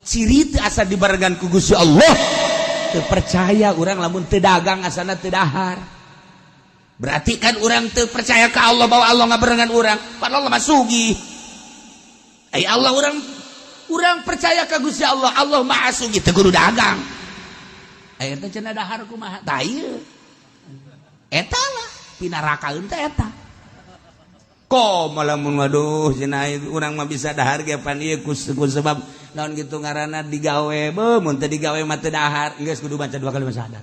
Ciri teu asa dibarengan ku Gusti Allah. Teu percaya urang lamun teu dagang asana teu dahar. Berarti kan urang teu percaya ka Allah bahwa Allah ngabarengan urang. Padahal Allah mah sugih. Ai Allah urang urang percaya ka Gusti Allah, Allah Maha Sugih teu kudu dagang. Aya teh cenah dahar kumaha? Tah ieu. Eta lah pinarakaeun teh eta. Kok malah mun waduh cenah urang mah bisa dahar ge pan ieu ku sebab naon gitu ngaranna digawe beuh mun teu digawe mah teu dahar geus kudu baca dua kali syahadat.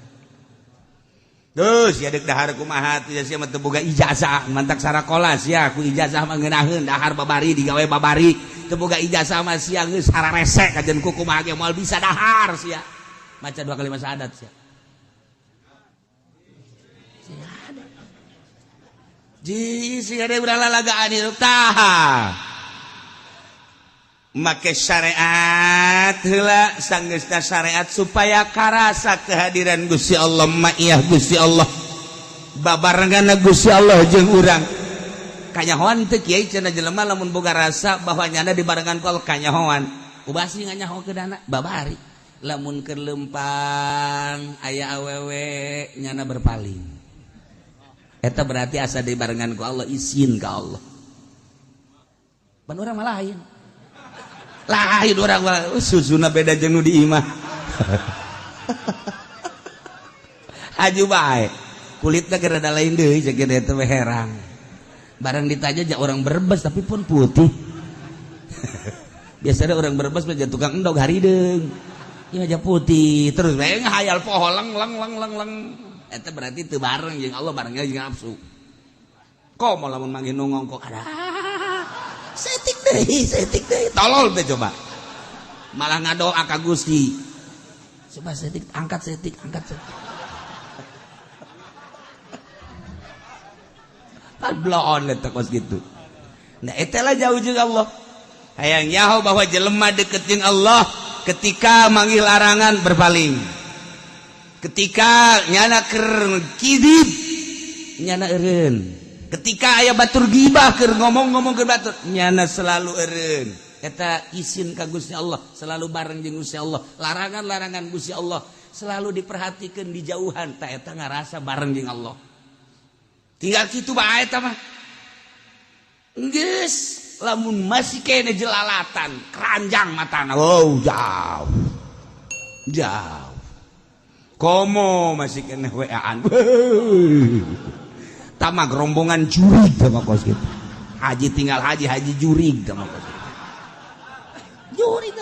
Geus sia deuk dahar kumaha teh sia mah teu boga ijazah mantak sarakola sia ku ijazah mah ngeunaheun dahar babari digawe babari teu boga ijazah mah sia geus hararese kajen ku kumaha ge moal bisa dahar sia. Maca dua kali syahadat sia. Ji sia deui urang lalagaan hirup tah. Make syariat heula sanggeusna syariat supaya karasa kehadiran Gusti Allah ma'iyah Gusti Allah babarenganna Gusti Allah jeung urang kanyahoan teu kiai cenah jelema lamun boga rasa bahwa nyana dibarengan ku Allah kanyahoan ubah sih nganyaho keudana babari lamun keur lempang aya awewe nyana berpaling eta berarti asa dibarengan ku Allah izin ka Allah pan urang mah lain lain orang mah susuna beda jeung nu di imah haju bae kulitna keur rada lain deui ceuk eta we herang barang ditanya ja orang Brebes tapi pun putih biasanya orang Brebes mah tukang endog harideung ieu aja putih terus we ngahayal poho leng leng leng leng leng eta berarti teu bareng jeung Allah barengnya jeung nafsu komo lamun manggih nu ngongkok ada setik deui tolol teh coba malah ngadoa ka Gusti coba setik angkat setik angkat setik pan bloon eta kos kitu nah eta lah jauh jeung Allah hayang nyaho bahwa jelema deket jeung Allah ketika manggil larangan berpaling ketika nyana keur kidib nyana eureun ketika aya batur gibah keur ngomong-ngomong ke batur nyana selalu eureun eta isin ka Gusti Allah selalu bareng jeung Gusti Allah larangan-larangan Gusti Allah selalu diperhatikan di jauhan ta eta ngarasa bareng jeung Allah tinggal kitu bae eta mah geus lamun masih kene jelalatan keranjang matana wow jauh jauh komo masih kene WA-an tamak rombongan jurig sama kos gitu haji tinggal haji haji jurig sama kos gitu jurig